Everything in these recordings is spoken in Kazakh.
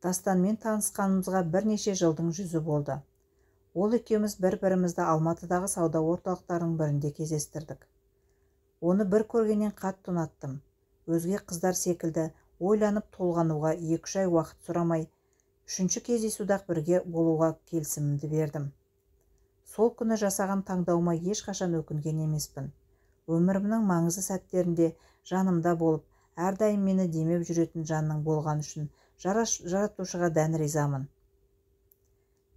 Дастанмен танысқанымызға бірнеше жылдың жүзі болды. Ол екеуміз бір-бірімізді Алматыдағы сауда орталықтарының бірінде кездестірдік. Оны бір көргеннен қатты ұнаттым. Өзге қыздар секілді ойланып толғануға 2-3 ай уақыт сұрамай, үшінші кездесуде-ақ бірге болуға келісімімді бердім. Сол күні жасаған таңдауыма ешқашан өкінген емеспін. Өмірімнің маңызды сәттерінде жанымда болып, әрдайым мені демеп жүретін жанның болғаны үшін жаратушыға дән ризамын.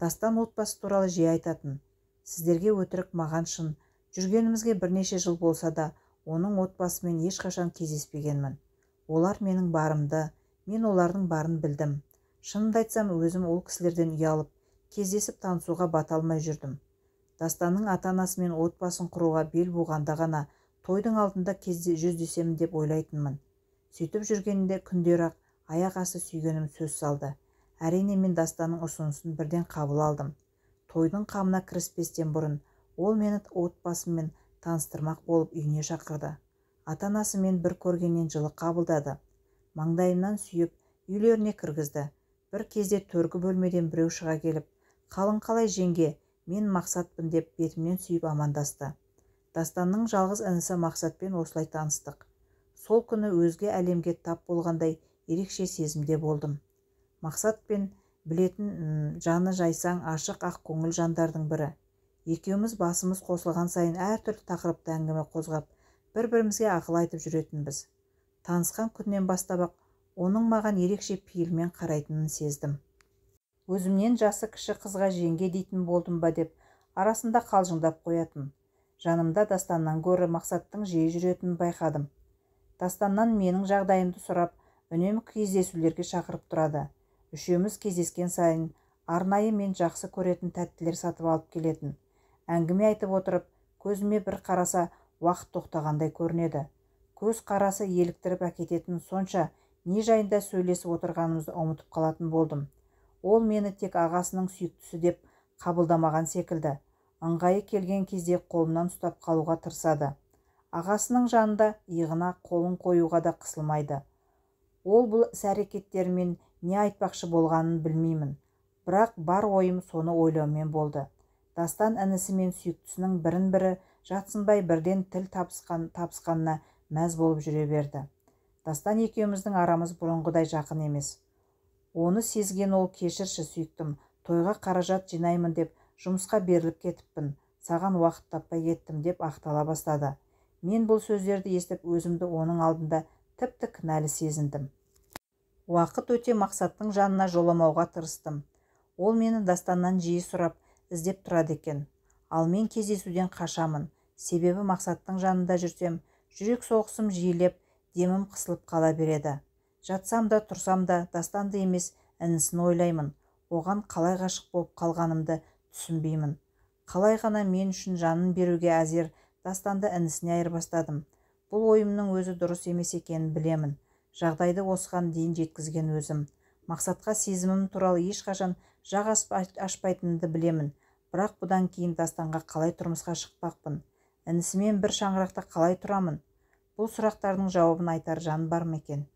Дастан отбасы туралы жиі айтатын. Сіздерге өтірік, маған шын. Жүргенімізге бірнеше жыл болса да, оның отбасымен ешқашан кездеспегенмін. Олар менің барымды, мен олардың барын білдім. Шынымды айтсам, өзім ол кісілерден ұялып, кездесіп танысуға бата алмай жүрдім. Дастанның ата-анасымен отбасын құруға бел буғанда ғана тойдың алдында жүздесемін деп ойлайтынмын. Сөйтіп жүргенде күндері-ақ аяқ асты сүйгенім сөз салды. Әрине, мен Дастанның ұсынысын бірден қабыл алдым. Тойдың қамына кіріспестен бұрын ол мені отбасыммен таныстырмақ болып үйіне шақырды. Ата-анасы мен бір көргеннен жылы қабылдады. Маңдайымнан сүйіп, үйлеріне кіргізді. Бір кезде төргі бөлмеден біреу шыға келіп, «Қалың қалай, жеңге, мен Мақсатпын» деп бетімнен сүйіп амандасты. Дастанның жалғыз інісі Мақсатпен осылай таныстық. Сол күні өзге әлемге тап болғандай ерекше сезімде болдым. Мақсатпен білетін жаны жайсаң, ашық ақ көңіл жандардың бірі. Екеуміз басымыз қосылған сайын әртүрлі тақырыпта әңгіме қозғап, бір-бірімізге ақыл айтып жүретінбіз. Танысқан күннен бастап-ақ оның маған ерекше пейілмен қарайтынын сездім. Өзімнен жасы кіші қызға жеңге дейтін болдым ба деп арасында қалжыңдап қоятын. Жанымда Дастаннан гөрі Мақсаттың жиі жүретінін байқадым. Дастаннан менің жағдайымды сұрап, үнемі кездесулерге шақырып тұрады. Үшеуміз кездескен сайын арнайы мен жақсы көретін тәттілер сатып алып келетін. Әңгіме айтып отырып, көзіме бір қараса, уақыт тоқтағандай көрінеді. Көз қарасы еліктіріп әкететін сонша, не жайында сөйлесіп отырғанымызды ұмытып қалатын болдым. Ол мені тек ағасының сүйіктісі деп қабылдамаған секілді. Ыңғайы келген кезде қолымнан ұстап қалуға тырысады. Ағасының жанында иығына қолын қоюға да қысылмайды. Ол бұл іс-әрекеттерімен не айтпақшы болғанын білмеймін. Бірақ бар ойым соны ойлаумен болды. Дастан інісі мен сүйіктісінің бірін-бірі жатсынбай бірден тіл табысқанына мәз болып жүре берді. Дастан екеуміздің арамыз бұрынғыдай жақын емес. Оны сезген ол, «Кешірші, сүйіктім, тойға қаражат жинаймын деп жұмысқа беріліп кетіппін, саған уақыт таппай кеттім» деп ақтала бастады. Мен бұл сөздерді естіп, өзімді оның алдында тіпті кінәлі сезіндім. Уақыт өте Мақсаттың жанына жоламауға тырыстым. Ол мені Дастаннан жиі сұрап, іздеп тұрады екен. Ал мен кездесуден қашамын. Себебі Мақсаттың жанында жүрсем, жүрек соғысым жиілеп, демім қысылып қала береді. Жатсам да, тұрсам да Дастанды емес, інісін ойлаймын. Оған қалай ғашық болып қалғанымды түсінбеймін. Қалай ғана мен үшін жанын беруге әзер Дастанды інісіне айырбастадым. Бұл ойымның өзі дұрыс емес екенін білемін. Жағдайды осыған дейін жеткізген өзім. Мақсатқа сезімім туралы ешқашан жақ ашпайтынымды білемін. Бірақ бұдан кейін Дастанға қалай тұрмысқа шықпақпын? Інісімен бір шаңырақта қалай тұрамын? Бұл сұрақтардың жауабын айтар жан бар ма екен?